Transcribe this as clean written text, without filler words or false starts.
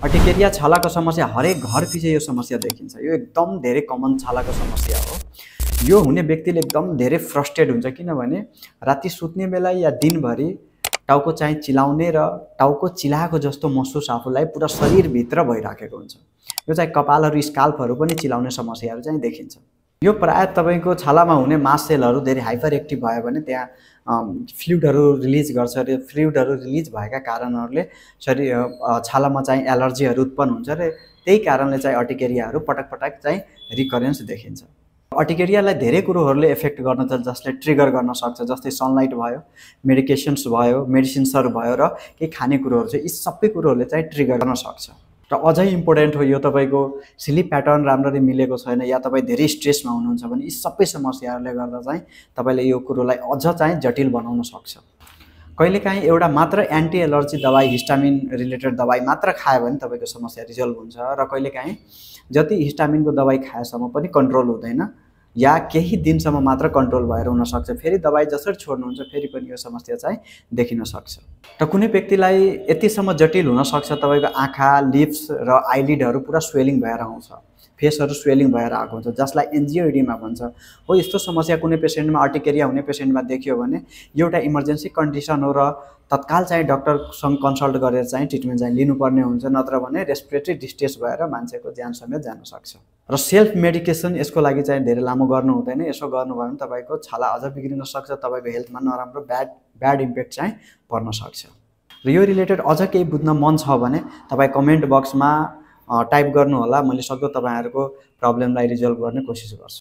Urticaria छालाको समस्या हरेक घर पछि यो समस्या देखिन्छ। यो एकदम धेरै कमन छालाको समस्या हो। यो हुने व्यक्तिले एकदम धेरै फ्रस्ट्रेट हुन्छ, किनभने राति सुत्ने बेला या दिनभरि टाउको चाहिँ चिलाउने र टाउको चिलाएको जस्तो महसुस आफूलाई पुरा शरीरभित्र भइराखेको हुन्छ। यो चाहिँ कपालहरू स्काल्पहरू पनि चिलाउने समस्याहरू चाहिँ देखिन्छ। यो प्रायः तपाईँको छालामा हुने मास सेलहरू धेरै हाइपर एक्टिभ भयो भने त्यहाँ फ्लुइडहरू रिलिज गर्छ र फ्लुइडहरू रिलिज भएका कारणहरूले छालामा चाहिँ एलर्जीहरू उत्पन्न हुन्छ र त्यही कारणले चाहिँ अर्टिकेरियाहरू पटक पटक चाहिँ रिकरेन्स देखिन्छ। अर्टिकेरियालाई धेरै कुरोहरूले एफेक्ट गर्न त जसले ट्रिगर गर्न सक्छ, जस्तै सनलाइट भयो, मेडिकेसन्स भयो, मेडिसिन्सहरू भयो र केही खानेकुरोहरू चाहिँ यी सबै कुरोहरूले चाहिँ ट्रिगर गर्न सक्छ। र अझै इम्पोर्टेन्ट हो, यो तपाईँको स्लिप प्याटर्न राम्ररी मिलेको छैन या तपाईँ धेरै स्ट्रेसमा हुनुहुन्छ भने यी सबै समस्याहरूले गर्दा चाहिँ तपाईँले यो कुरोलाई अझ चाहिँ जटिल बनाउन सक्छ। कहिलेकाहीँ एउटा मात्र एन्टी एलर्जी दबाई, हिस्टामिन रिलेटेड दबाई मात्र खायो भने तपाईँको समस्या रिजल्भ हुन्छ र कहिलेकाहीँ जति हिस्टामिनको दबाई खाएसम्म पनि कन्ट्रोल हुँदैन या केही दिनसम्म मात्र कन्ट्रोल भएर हुनसक्छ। फेरि दबाई जसरी छोड्नुहुन्छ फेरि पनि यो समस्या चाहिँ देखिन सक्छ। र कुनै व्यक्तिलाई यतिसम्म जटिल हुनसक्छ, तपाईँको आँखा, लिप्स र आइलिडहरू पुरा स्वेलिङ भएर आउँछ, फेसहरू स्वेलिङ भएर आएको हुन्छ, जसलाई एन्जियोइडिमा भन्छ। हो, यस्तो समस्या कुनै पेसेन्टमा, अर्टिकेरिया हुने पेसेन्टमा देखियो भने यो एउटा इमर्जेन्सी कन्डिसन हो र तत्काल चाहिँ डक्टरसँग कन्सल्ट गरेर चाहिँ ट्रिटमेन्ट चाहिँ लिनुपर्ने हुन्छ, नत्र भने रेस्पिरेटरी डिस्ट्रेस भएर मान्छेको ज्यान समेत जान सक्छ। र सेल्फ मेडिकेसन यसको लागि चाहिँ धेरै लामो गर्नु हुँदैन। यसो गर्नुभयो भने तपाईँको छाला अझ बिग्रिन सक्छ, तपाईँको हेल्थमा नराम्रो ब्याड इम्प्याक्ट चाहिँ पर्न सक्छ। र यो रिलेटेड अझ केही बुझ्न मन छ भने तपाईँ कमेन्ट बक्समा टाइप गर्नुहोला। मैले सक्दो तपाईँहरूको प्रब्लमलाई रिजल्भ गर्ने कोसिस गर्छु।